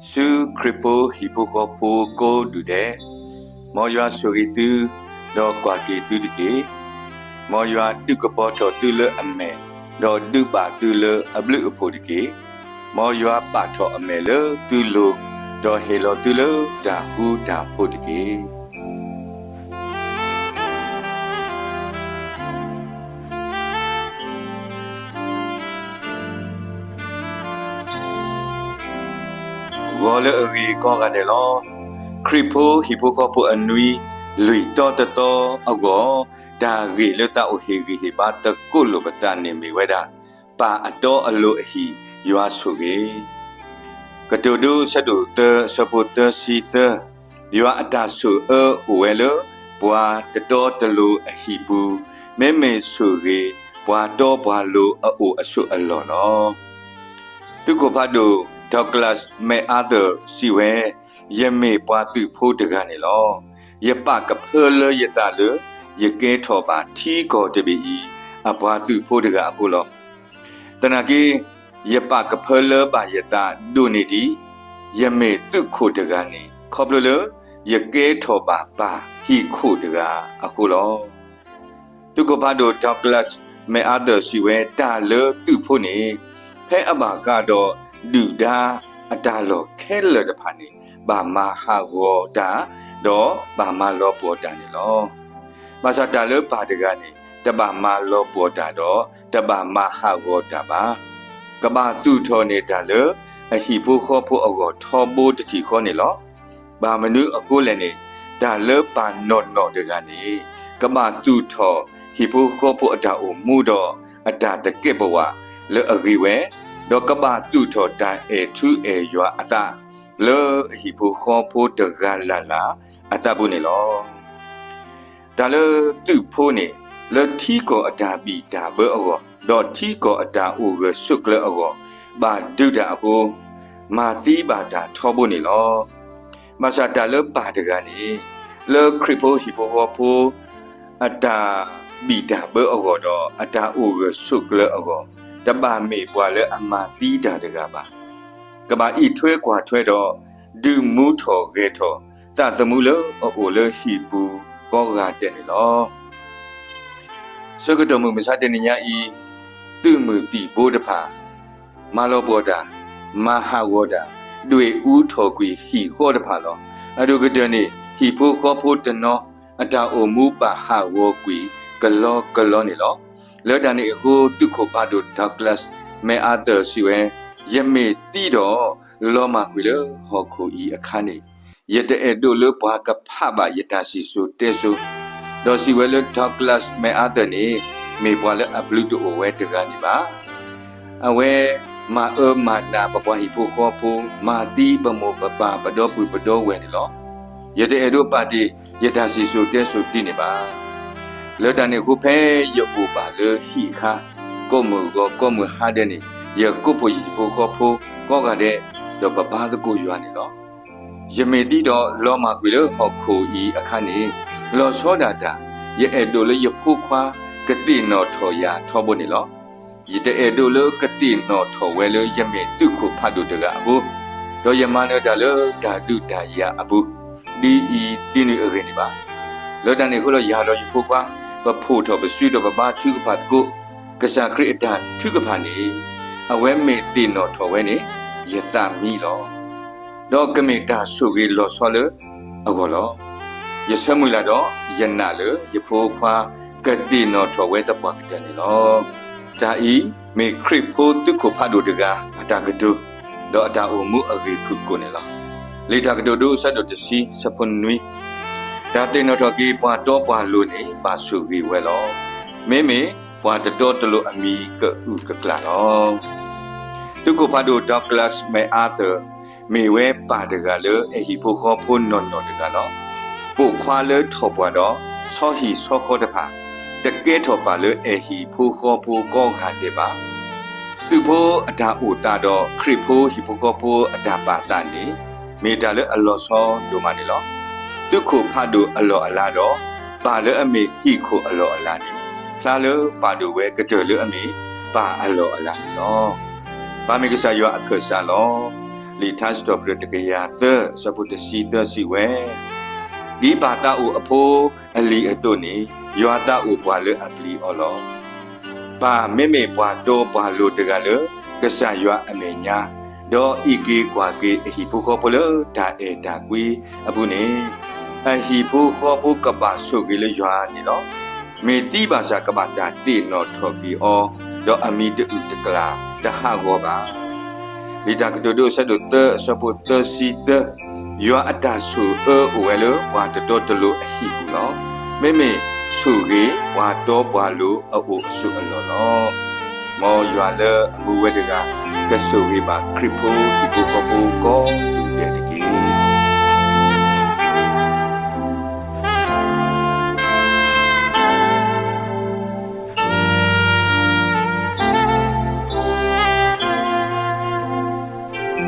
ဆူခရံာ်ဖိဟံၣ်ဖိဃီဖိကိးဒူၣ်ဒဲး, မ်ယွၤဆိၣ်ဂ့ၤသု, ဒီးကွၢ်က့ၤသုတက့ၢ်. မ်ယွၤဒုးကပီၤထီၣ်သုလၢအမဲာ်, ဒီးဒုးဘၣ်သုလၢအဘျုးအဖှိၣ်တက့ၢ်. မ်ယွၤပာ်ထီၣ်အမဲာ်လၢသုလိၤ, ဒီးဟ့ၣ်လီၤသုလၢတၢ်ဃူတၢ်ဖိးတက့ၢ်. ဂီၤလၢအဂ့ၤကိးဂၤဒဲးလီၤ. ခရံာ်ဖိဟံၣ်ဖိဃီဖိအနွံ လွံၢ်သီတသီအဂီၢ်, တၢ်ဂ့ၢ်လၢသးအိၣ်ဟ့ၣ်ဂံၢ်ဟ့ၣ်ဘါသကိးလိာ်ပသးန့ၣ်မ့ၢ်ဝဲဒၣ်, ပၢ်အတီအလိၤအဟံၣ် ယွၤဆိၣ်ဂ့ၤ ကတိၤဒိ ဆၢဒိၣ်သၢ အဆၢဖိသၢဆံသၢ, ယွၤအတၢ်ဆိၣ်အၢအိၣ်ဝဲလၢ ပှၤတတီတလိၤအဟံၣ်ပူၤ, မ့မ့ၢ်ဆိၣ်ဂ့ၤ ပှၤတီပှၤလိၤအအိၣ်အဆိးအလီၢ်လီၤ. သုးခိၣ်ဖးဒိၣ် Douglas MacArthur စံးဝဲ, ယမ့ၢ်ပှၤသုးဖိတဂၤန့ၣ်လီၤ. ယပာ်ကဖၢလၢယသးလၢ ယကဲထီၣ်ဘၣ်ထံကီၢ်တဘ့ၣ်အံၤ အပှၤသုးဖိတဂၤအဃိလီၤ. သနာ်က့ ယပာ်ကဖၢလၢဘၣ်ယသးဒိၣ်န့ၢ်ဒံး ယမ့ၢ်သုးခိၣ်တဂၤန့ၣ် ခီဖျိလၢ ယကဲထီၣ်ဘၣ်ပၢ်ဟံၣ်ခိၣ်တဂၤအဃိလီၤ. သုးခိၣ်ဖးဒိၣ် Douglas MacArthur စံးဝဲ တၢ်လၢသုးဖိန့ၣ် ဖဲအဘၣ်ဃးဒီး ဒုၣ်ဒါအတၢ်လီၢ်ခဲလၢာ်တဖၣ်န့ၣ် ဘၣ်မၤဟးဂီၤတၢ်, ဒီးဘၣ်မၤလီၤပှီၢ်တၢ်န့ၣ်လီၤ. ဘၣ်ဆၣ်တၢ်လၢပၢ်တဂၤန့ၣ် တဘၣ်မၤလီၤပှီၢ်တၢ်ဒီး တဘၣ်မၤဟးဂီၤတၢ်ဘၣ်. ကဘၣ်သူၣ်ထီၣ်န့ၢ်တၢ်လၢ အဟံၣ်ဖိဃီဖိအဂီၢ်ထီဘိတထံၣ်ဃီန့ၣ်လီၤ. ဘၣ်မနုၤအဃိလဲၣ်န့ၣ်, တၢ်လၢပၢ်နီၢ်နီၢ်တဂၤန့ၣ် ကဘၣ်သူၣ်ထီၣ်ဟံၣ်ဖိဃီဖိအတၢ်အိၣ်မူဒီး အတၢ်သကဲးပဝးလၢအဂ့ၤဝဲ, ဒီးကဘၣ်သူၣ်ထီၣ်တၢ်အဲၣ်ထူအဲၣ်ယွၤအသး လၢအဟံၣ်ဖိဃီဖိတဂၤလၢ်လၢ်အသးပူၤန့ၣ်လီၤ. တၢ်လၢသုးဖိန့ၣ် လၢထံကီၢ်အတၢ်ဘံၣ်တၢ်ဘၢအဂီၢ် ဒီးထံကီၢ်အတၢ်အိၣ်ဂၢၢ်ဆိးကျၢၤအဂီၢ် ဘၣ်ဒုးတၢ်အဃိ မၤသံဘၣ်တၢ်ထီဘိန့ၣ်လီၤ. ဘၣ်ဆၣ်တၢ်လၢပၢ်တဂၤန့ၣ် လၢခရံာ်ဖိဟံၣ်ဖိဃီဖိ အတၢ်ဘံၣ်တၢ်ဘၢအဂီၢ်ဒီး အတၢ်အိၣ်ဂၢၢ်ဆိးကျၢၤအဂီၢ် တဘၣ်မ့ၢ်ပှၤလၢအမၤသံတၢ်တဂၤဘၣ်. ကဘၣ်အံးထွဲကွၢ်ထွဲဒီး ဒုးမူထီၣ်ဂဲၤထီၣ် သးသမူလၢအအိၣ်လၢဟံၣ်ပူၤကိးဂၤဒဲးန့ၣ်လီၤ. ဆၢကတီၢ်မုၢ်မဆါတနံၤညါအံၤ, သုးမုၢ်သံၣ်ဘိတဖၣ် မၤလီၤပှီၢ်တၢ်, မၤဟးဂီၤတၢ်, ဒွဲၣ်အူထီၣ်ကွံာ်ဟံၣ်ဃီတဖၣ်လီၤ. အဒိၣ်ကတၢၢ်န့ၣ် ဟံၣ်ဖိဃီဖိတနီၤ အတၢ်အိၣ်မူဘၣ်ဟးဂီၤကွံာ်ကလီကလီန့ၣ်လီၤ. လၢတၢ်န့ၣ်အဃိ သုးခိၣ်ဖးဒိၣ် Douglas MacArthur စံးဝဲ, ယမ့ၢ်သံဒီး လီၤမၢ်ကွံာ်လၢဟီၣ်ခိၣ်အံၤအခါန့ၣ်, ယတအဲၣ်ဒိးလၢပှၤကဖးဘၣ်ယတၢ်စံၣ်စိၤတဲစိၤ, ဒီးစံးဝဲလၢ Douglas MacArthur န့ၣ် မ့ၢ်ပှၤလၢအဘျုးတအိၣ်ဝဲတဂၤန့ၣ်ဘၣ်. အဝဲမၤအၢမၤနးပပှၤဟံၣ်ဖိဃီဖိ, မၤသံပမိၢ်ပပၢ်ပဒီပုၢ်ပဒီဝဲၢ်န့ၣ်လီၤ. ယတအဲၣ်ဒိးပာ်တ့ၢ် ယတၢ်စံၣ်စိၤတဲစိၤဒ်န့ၣ်ဘၣ်. လၢတၢ်န့ၣ်အဃိ ဖဲယအိၣ်ဘၣ်လၢဟံၣ်အခါ, ကိးမုၢ်ဂီၤကိးမုၢ်ဟါဒဲးန့ၣ် ယကိးဖှိၣ်ယဟံၣ်ဖိဃီဖိကိးဂၤဒဲး, ဒီးပဘါသကိးယွၤန့ၣ်လီၤ. ယမ့ၢ်သံဒီးလီၤမၢ်ကွံာ်လၢဟီၣ်ခိၣ်အံၤအခါန့ၣ်, လီၤဆီဒၣ်တၢ် ယအဲၣ်ဒိးလၢယဖိခွါကသ့ၣ်နီၣ်ထီၣ်ယၤထီဘိန့ၣ်လီၤ. ယတအဲၣ်ဒိးလၢကသ့ၣ်နီၣ်ထီၣ်ဝဲလၢယမ့ၢ်သုးခိၣ်ဖးဒိၣ်တဂၤအဃိ, ဒီးယမၤနၢၤတၢ်လၢတၢ်ဒုးတၢ်ယၤအပူၤ ဒ်အံၤဒ်နုၤအဂ့ၢ်န့ၣ်ဘၣ်. လၢတၢ်န့ၣ်အဃိဒီး ယၤဒီးယဖိခွါ ပဖှိၣ်ထီၣ်ပစုဒီးပဘါထုကဖၣ်သကိး ကစၢ်ခရံာ်အတၢ်ထုကဖၣ်န့ၣ်, အဝဲမ့ၢ်သ့ၣ်နီၣ်ထီၣ်ဝဲန့ၣ် ယသးမံလီၤ. ဒီးကမ့ၢ်တၢ်ဆိၣ်ဂ့ၤလီၤဆီလၢအဂီၢ်လီၤ. ယဆၢမုၢ်လၢ်ဒီးယနာ်လၢယဖိခွါကသ့ၣ်နီၣ်ထီၣ်ဝဲသပှၢ်ကတၢၢ်န့ၣ်လီၤ. တၢ်အံၤမ့ၢ်ခရံာ်ဖိသုးခိၣ်ဖးဒိၣ်တဂၤအတၢ်ကတိၤ, ဒီးအတၢ်အိၣ်မူအဂ့ၢ်ဖုၣ်ကိာ်န့ၣ်လီၤ. လံာ်တၢ်ကတိၤဒိ အဆၢဒိၣ်တဆံ အဆၢဖိနွံ, တၢ်သ့ၣ်နီၣ်ထီၣ်က့ၤပှၤတီပှၤလိၤန့ၣ် ဘၣ်ဆိၣ်ဂ့ၤဝဲလီၤ. မ့မ့ၢ်ပှၤတတီတလိၤအမံၤကအုၣ်ကကျၢ်လီၤ. သုးခိၣ်ဖးဒိၣ် Douglas MacArthur မ့ၢ်ဝဲပၢ်တဂၤလၢအဲၣ်ဟံၣ်ဖိဃီဖိနီၢ်နီၢ်တဂၤလီၤ. ပိာ်ခွါလၢထီၣ်ပှၢ်ဒီးဆီဟံၣ်ဆီဃီတဖၣ် တကဲထီၣ်ပၢ်လၢအဲၣ်ဟံၣ်ဖိဃီဖိကိးဂၤဒဲးဘၣ်. သုးဖိအတၢ်အိၣ်သးဒီးခရံာ်ဖိဟံၣ်ဖိဃီဖိအတၢ်ပာ်သးန့ၣ် မ့ၢ်တၢ်လၢအလီၤဆီဒိၣ်မးန့ၣ်လီၤ. သုးခိၣ်ဖးဒိၣ်အလီၢ်အလၤဒီး ပၢ်လၢအမ့ၢ်ဟံၣ်ခိၣ်အလီၢ်အလၤန့ၣ် ဖျါလၢပာ်ဒိၣ်ဝဲကတၢၢ်လၢအမ့ၢ်ပၢ်အလီၢ်အလၤန့ၣ်လီၤ. ပၢ်မ့ၢ်ကစၢ်ယွၤအခၢၣ်စးလီၤ. လံာ်ထါစံးထီၣ်ပတြၢၤတကယၤသၢ အဆၢဖိတဆံသၢစံးဝဲ, ဒ်ပၢ်သးအိၣ်အဖိအလံၤအသိးန့ၣ်, ယွၤသးအိၣ်ပှၤလၢအပျံၤအီၤလီၤ. ပၢ်မ့မ့ၢ်ပှၤတီပှၤလိၤတဂၤလၢကစၢ်ယွၤအမဲာ်ညါ, ဒီးအံးက့ၤကွၢ်က့ၤအဟံၣ်ဖိဃီဖိလၢတၢ်အဲၣ်တၢ်ကွံအပူၤန့ၣ်, အဟံၣ်ဖိဃီဖိကဘၣ်ဆိၣ်ဂ့ၤလၢယွၤန့ၣ်လီၤ. မ့ၢ်သံဘၣ်ဆၣ်ကဘၣ်တၢ်သ့ၣ်နီၣ်ထီၣ်က့ၤအီၤ, ဒီးအမံၤတအုၣ်တကျၢ်တဟးဂီၤဘၣ်. လံာ်တၢ်ကတိၤဒိ အဆၢဒိၣ်သၢ အဆၢဖိသၢဆံသၢ, ယွၤအတၢ်ဆိၣ်အၢအိၣ်ဝဲလၢပှၤတတီတလိၤအဟံၣ်ပူၤလီၤ. မ့မ့ၢ်ဆိၣ်ဂ့ၤပှၤတီပှၤလိၤအအိၣ်အဆိးအလီၢ်လီၤ. မ်ယွၤလၢအမူဝဲတဂၤ ကဆိၣ်ဂ့ၤဘၣ်ခရံာ်ဖိဟံၣ်ဖိဃီဖိကိးဂၤဒဲးတက့ၢ်.